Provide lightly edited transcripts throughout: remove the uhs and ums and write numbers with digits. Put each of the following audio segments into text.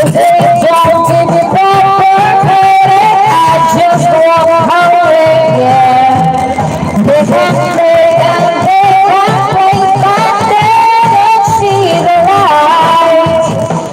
If they don't give me proper credit, I just walk away, yeah. They can play and they can play, but they don't see the light.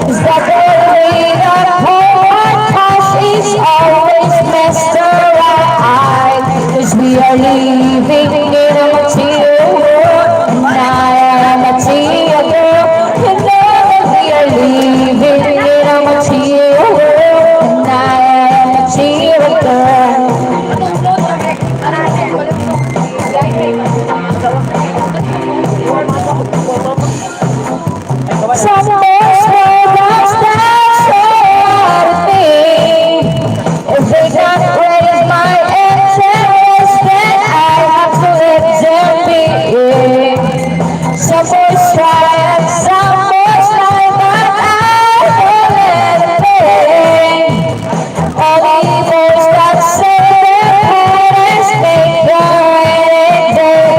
Is that the way that my cash is always messed around? 'Cause we are living in a material world, and I am a material girl. You know that we are living in a material world, and I am a material girl. Some boys will just dance out of me. If they can't raise my interest, then I have to let them be. Some boys try and some boys lie, but I won't let it be. Only boys that say their parents make the rainy day.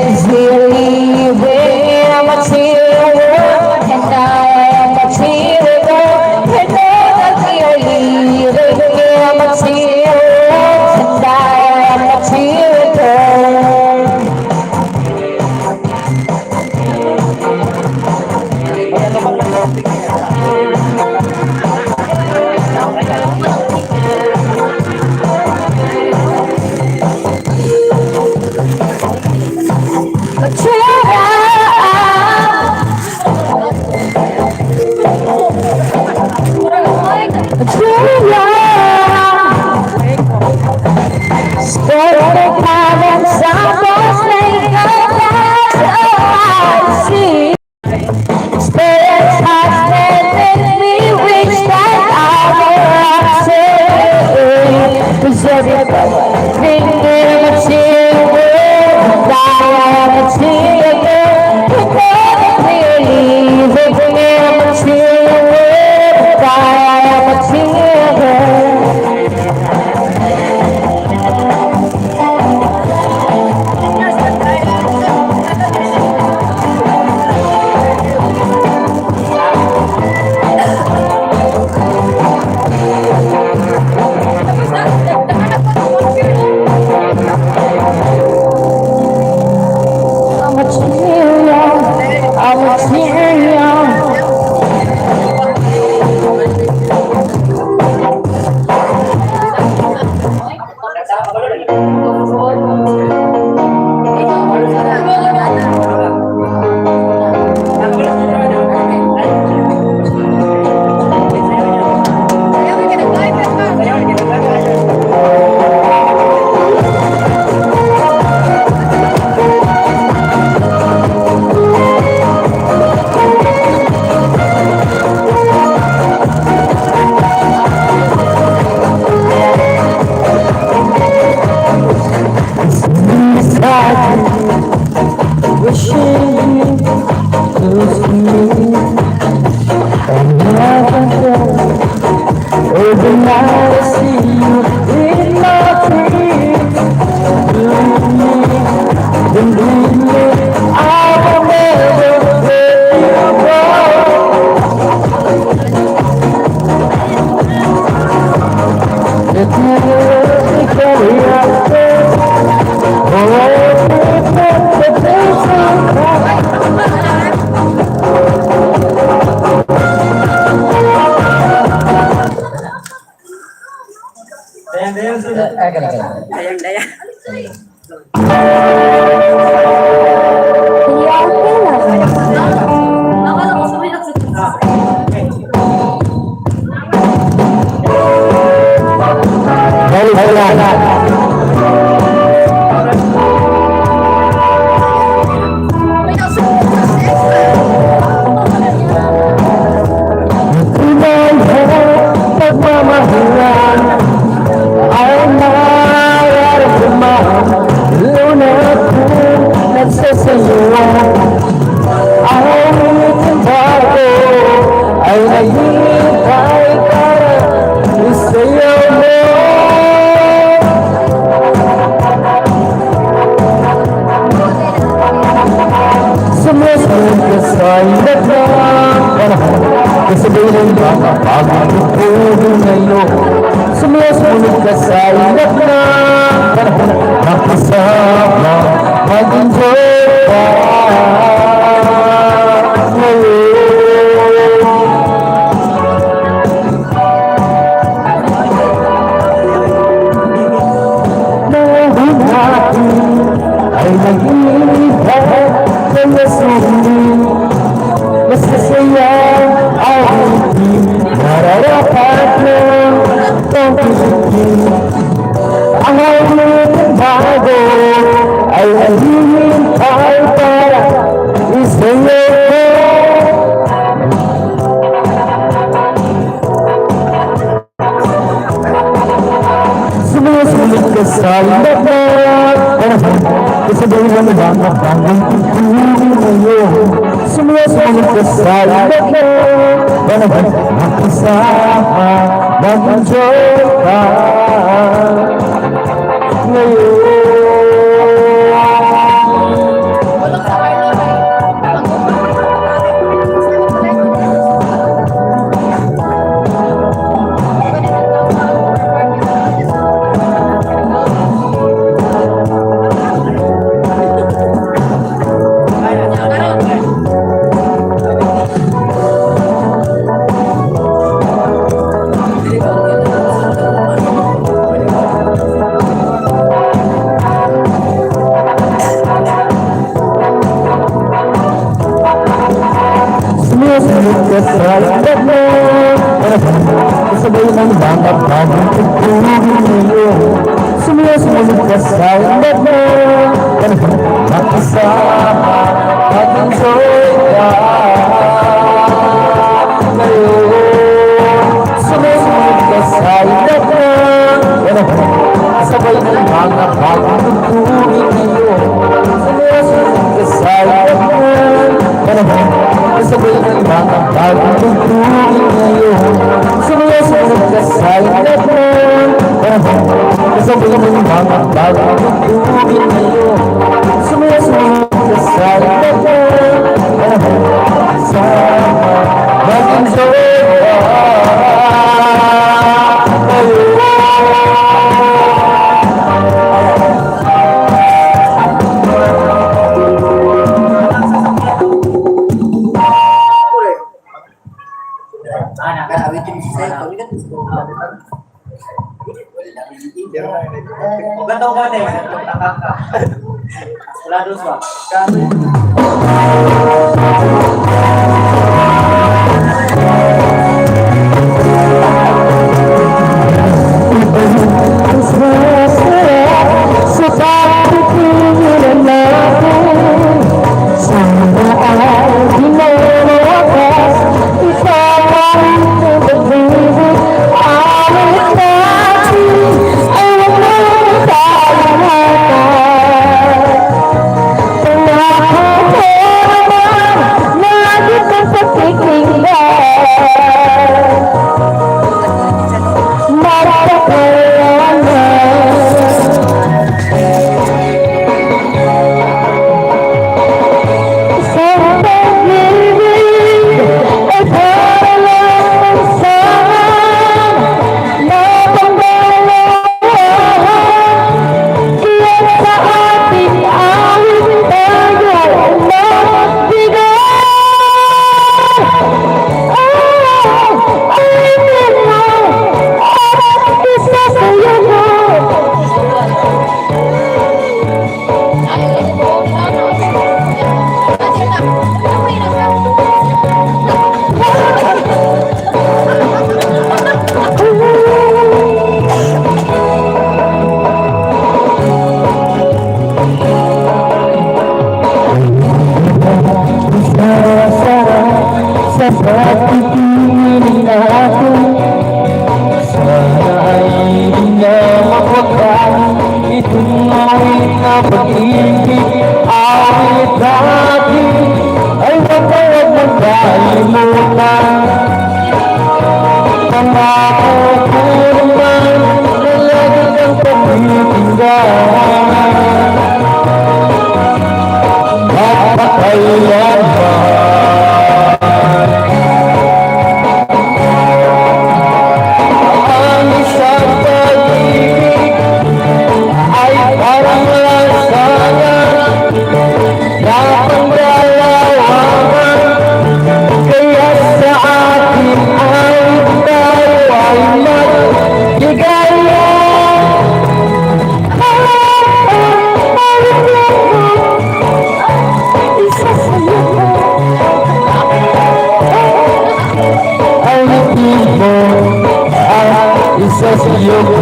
'Cause we're living in a material world, and I am a material girl. You know that we are living in a material world, and I am a material girl. Material. Material. Spirit and some boys make a I see. Spirit has made me wish that I were obsolete. 'Cause everything in a material world, I am a material girl. You know that we're living in a material world, I am a material girl. I'm material, I'm material. Inside, wishing you close to me. And never go. Every night I see you in my dreams. Believe me, believe me, I will never let you go. Let me carry out. Oh, the days will come. Ay, kaya, kaya. Dayang dayang. Dali, dali. Tunay na pagmamahalan ay nararamdaman, lalo na kung nagsasayuan. Ang tao ay naghihintay para isayaw mo. Sumusunod ka sa iba't ng panahon, kasabay ng mga bagong tugtugin ngayon. Sumusunod ka sa ingat ng panahon. Makasama, mag-enjoy ka ngayon. Mga natin ay nag-iiba, kaya sundin. Masasaya ang hindi nararapat na pagpipigil. Ang awiting bago ay naghihintay para isayaw ko. Sumusunod ka sa lahat ng panahon. Kasabay ng mga bagong tugtugin ngayon. Sumusunod ka sa lahat ng panahon. Makasama, mag-enjoy ka ngayon. Sumusunod ka sa lahat ng panahon. Kasabay ng mga bagong tugtugin ngayon. Sumusunod ka sa lahat ng panahon. Makasama, mag-enjoy ka ngayon. Sumusunod ka sa lahat ng panahon. Kasabay ng mga bagong tugtugin ngayon. Sumusunod ka sa lahat ng panahon. Kasabay ng mga bagong tugtugin ngayon. Sumusunod ka sa lahat ng panahon. Kasabay ng mga bagong tugtugin ngayon. Sumusunod ka sa lahat ng panahon. Sama, mag-enjoy ka ngayon. Sa pagtitinginan natin, sana ay di na mawakas. Ipapakita ng pag-ibig. Awit natin ay huwag mong kalimutan. Pangako ko naman, lagi kang pakikinggan. Magpakailanman. Isang pag-ibig ay para lamang sa mapangdalawa. Iyan sa ating awit tayo magbigay. Oh, awitin mo at isasayaw mo. Sarap sa pagtitingin natin. Sana ay di na magwakas itong awit na pag-ibig. Awit natin ay huwag na huwag mong kalimutan. Pangako ko naman na lagi kang pakikinggan. Magpakailanman. mo at isa sa iyo ko.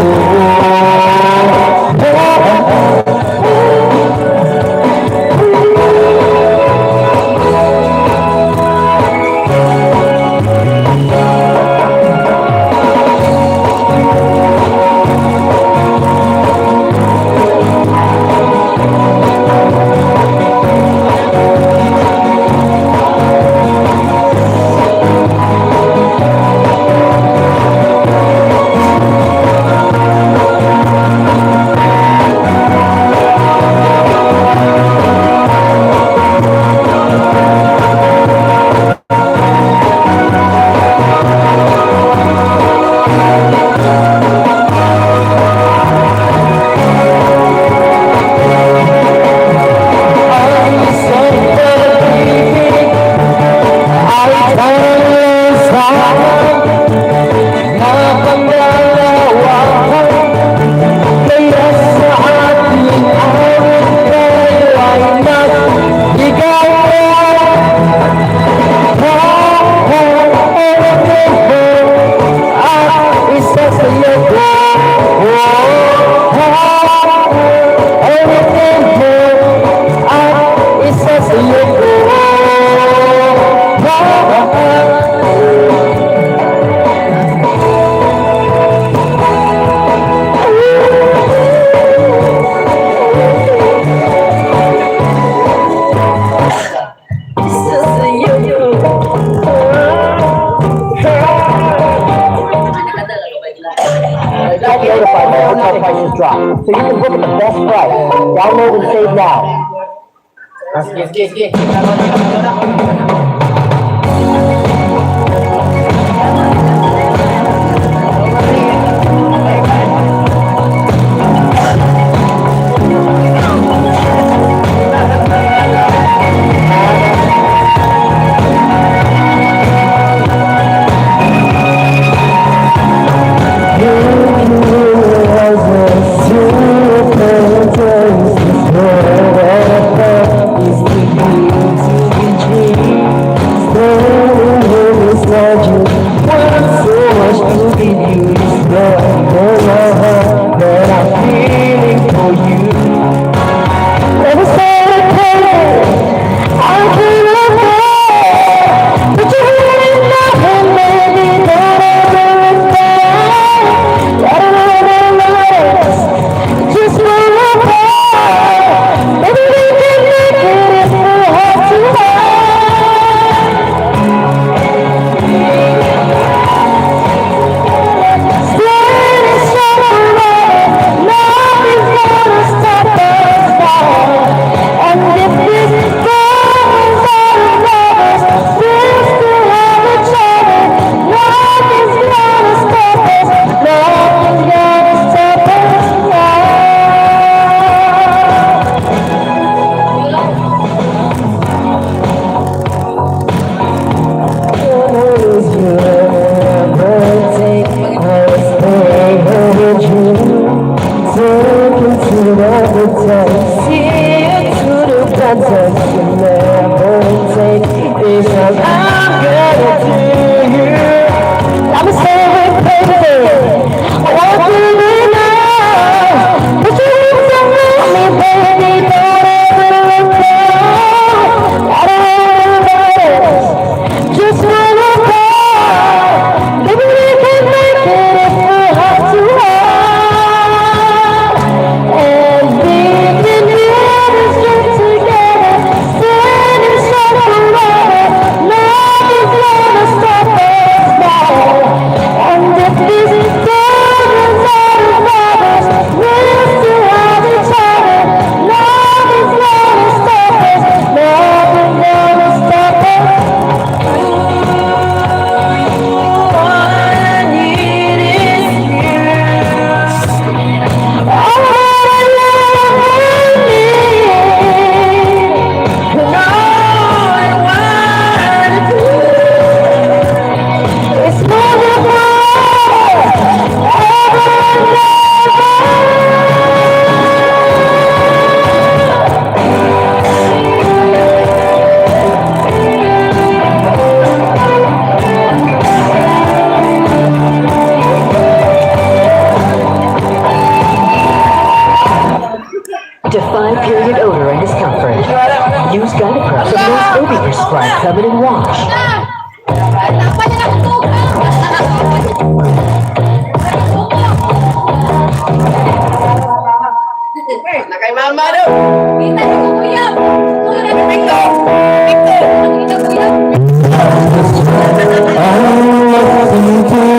Ang isang pag-ibig ay talisan na pangalawa, kaya sa ating awit tayo ay nagligawan. At isa sa iyo ko. Awitin mo at isa sa iyo ko. Isa sa iyo ko. Get notified when hotel prices drop, so you can book at the best price. Download and save now. Ah, sige, sige, sige.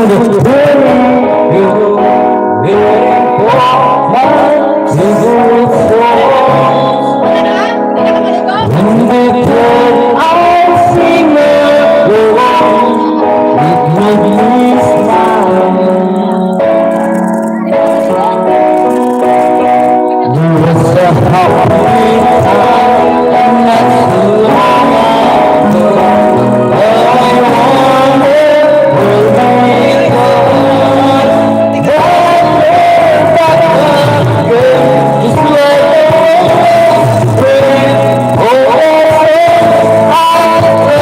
The day you waiting for my favorite songs. When we play, I sing along. It made me smile. There was a happy time not too long ago. I wonder where they gone. Don't back again, just like the spring. Oh, I every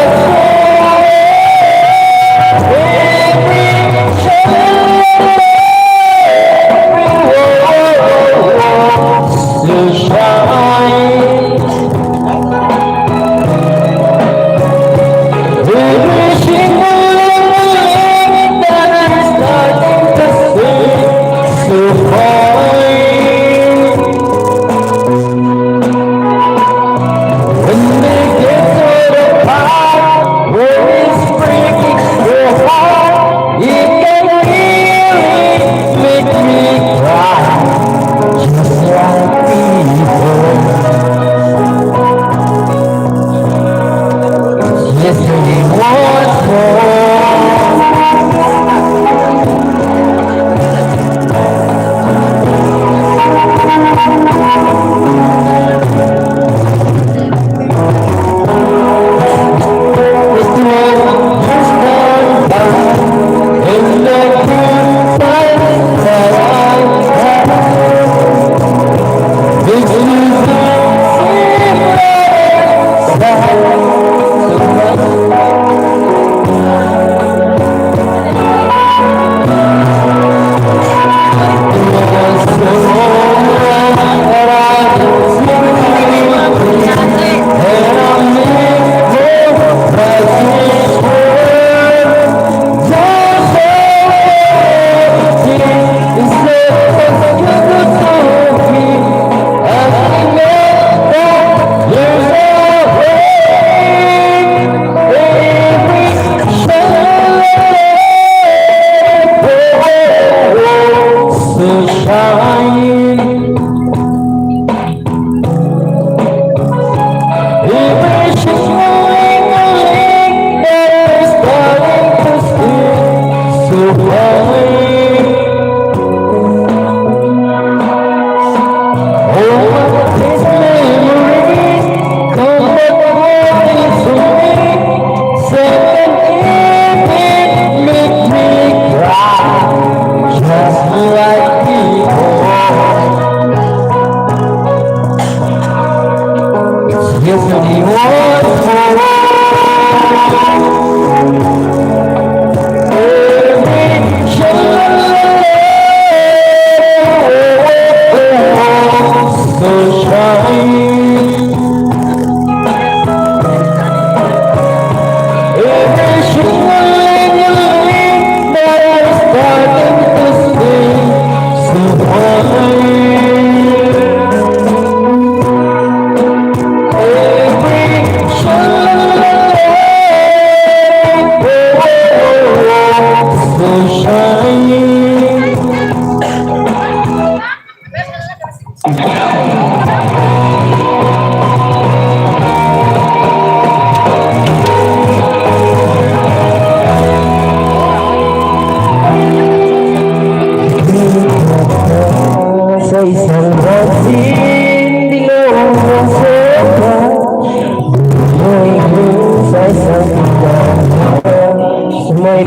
every shine. Every single thing that is starting to sing so fine. When they get to the part where it's breaking your heart, it can really make me cry, just like before. Yesterday was more. It's the just gone by in the good times that I had. This is the so much. So that I and I miss more precious world. Just so good to me. I know that there's a way. Every so shine. Every shining that is starting to sing so fine. Oh, these memories come back running to me. Second evening make me cry, just like before. It's yesterday once more. Every so shine. Every single that is starting to sing so fine. Every so shine. Sa isang basin, sa sa isang may.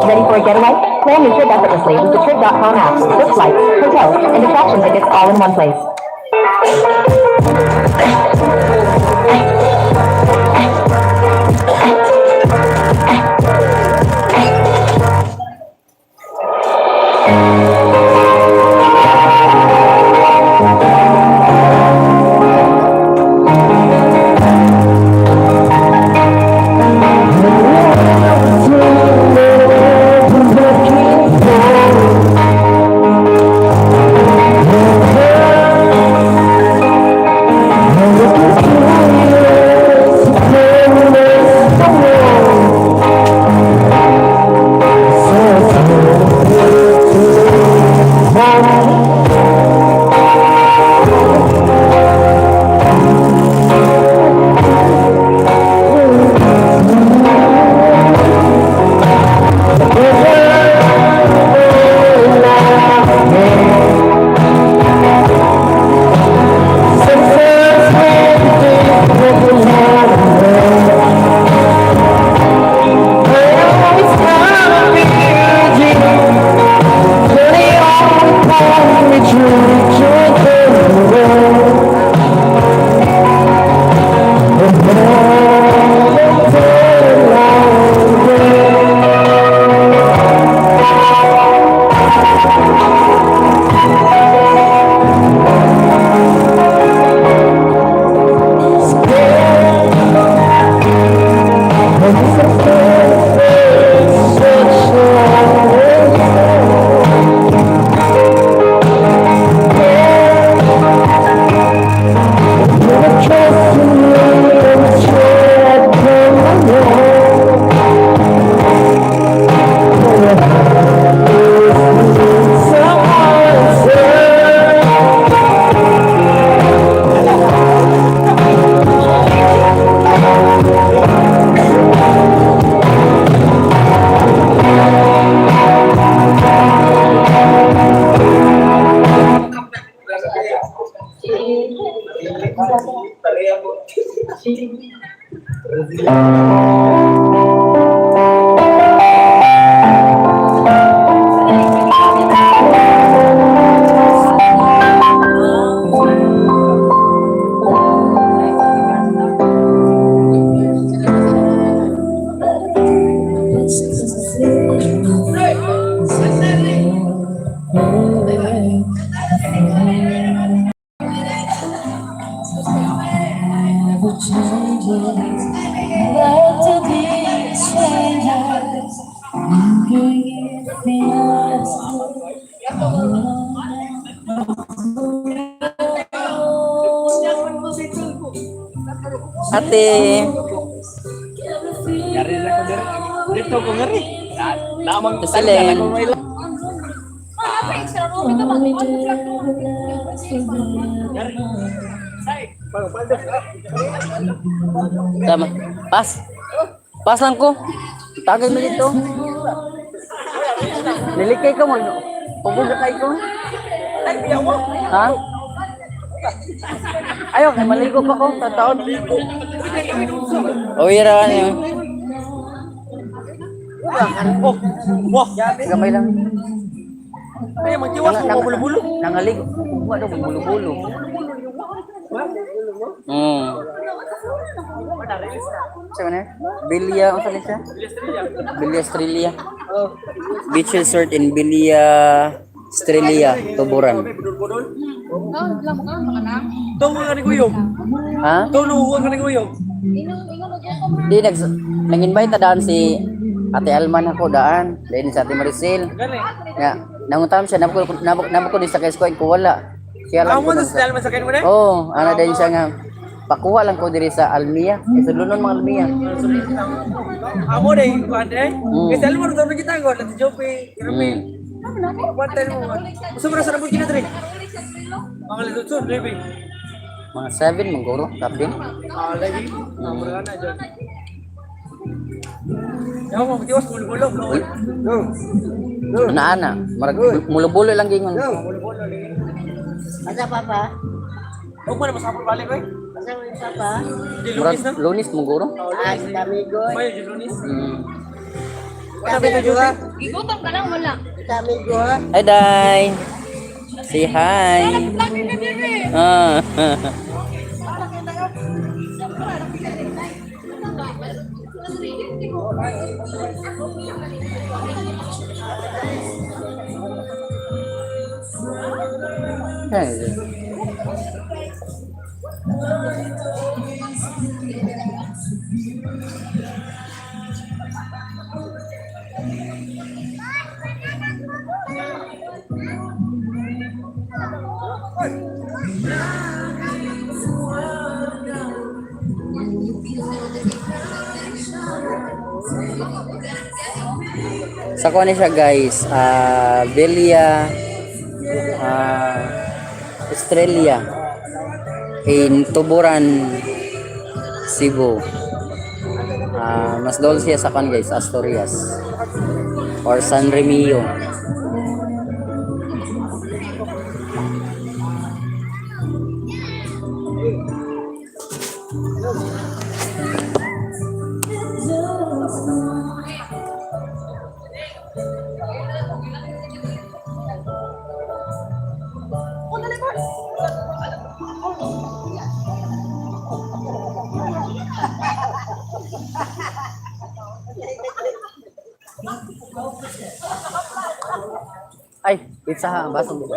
Ready for a getaway? Plan your trip effortlessly with the Trip.com app. Book flights, hotels, and attraction tickets all in one place. Never changes. Love to be strangers. Wondering if we Ate. Dito ko ngeri. Namang Jocelyn. Tama. Pas. Pas lang ko. Tagay mo dito. Nilikay ka mo. Pabunda kay ko. Ha? Ayaw, kay maligo pa ko. Tataon. Uwi ra niyo. Oh, wah. Gamay lang. Ay, magtiwas mo bulo-bulo. Nangaligo. Wa daw bulo-bulo. Sa na? Bilya, unsa ni siya? Bilya Australia. Beach Resort in Bilya Australia, Tuburan. Tungo ka ni Guyong. Ha? Tungo ka ni Guyong. Di nags nang-invite na daan si Ate Alman ako daan, then sa Ate Maricel. Gani. Nga nangutam siya nabko nabko nabko din sa kay ko wala. Siya lang Amo ko na lang sa dalman sa kanin mo na. Oh, ana din siya nga pakuha lang ko diri sa Almia. Kay sulunon mga Almia. Amo na yung kuhan eh. Kasi alam mo, rin kita ko. Lati Jope, Grabe. One time mo. Sobra sa nabot kita dre. Mga latutsun, living. Mga 7 mangguro, kapin. Ah, lagi. Ah, mura na dyan. Yaw mo, magtiwas, bulo-bulo. Ana ana, marag mulubulo lang gingon. Bulo-bulo. Asa papa? Huwag mo na masapol balik, oy. Asa mo yung papa? Di Murag lunis na. lunis mangguro. Ah, si Tamigoy. Mayo, di lunis. Wala ba ito Gigutom ka lang, wala. Si Tamigo ha? Hi, Day. Say hi. Ah. Hey. Sa kuha ni siya guys, ah Belia ah Australia in Tuburan, Cebu. Ah, mas dol siya sa kan guys, Asturias or San Remio. Ay, pizza ha, basong dito.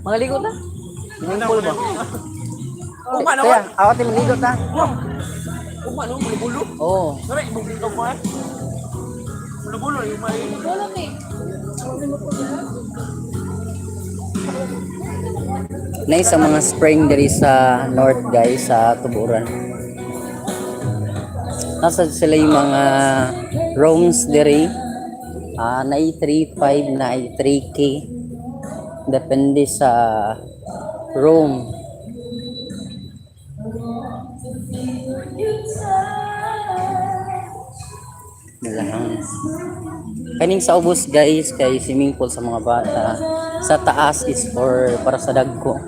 Mga ligo ta? Swimming pool ba? Uma na, Kaya, awat yung ligo ta. Uma no, bulo-bulo. Oo. Sorry, ibugin ko mo eh. Bulo-bulo, yung may... Na sa mga spring diri sa north guys sa Tuburan. Nasa sila yung mga rooms diri. Ah, na 3.5 na 3K. Depende sa room. Nilang. Kaning sa ubos, guys, kay swimming pool sa mga bata. Sa taas is for para sa dagko.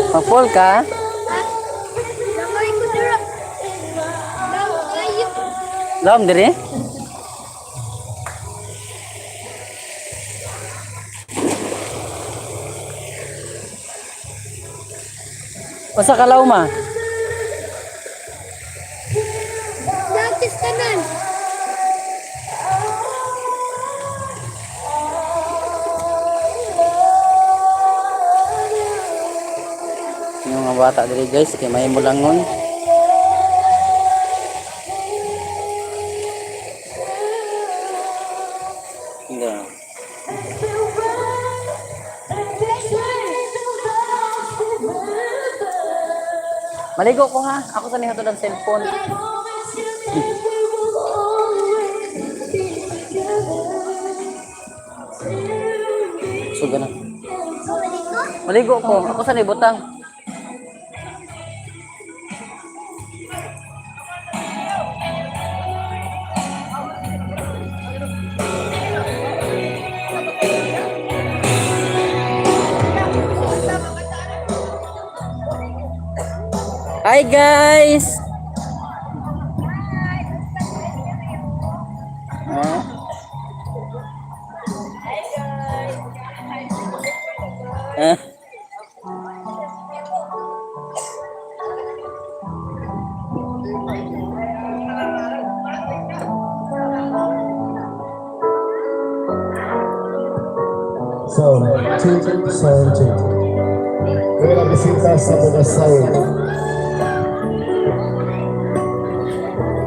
Mag-pool ka? Langoy ko dira. Langoy. Lom dire? Usa ka lawma? Datis tanan. Yung mga bata diri, guys, kay may mulangon. Hindi. Maligo ko ha. Ako sa nihatod ang cellphone. So ganun. Maligo ko. Ako sa butang. Hi, guys! Huh? Eh? Sound, two, sound, two. Buena visita sa mga sound.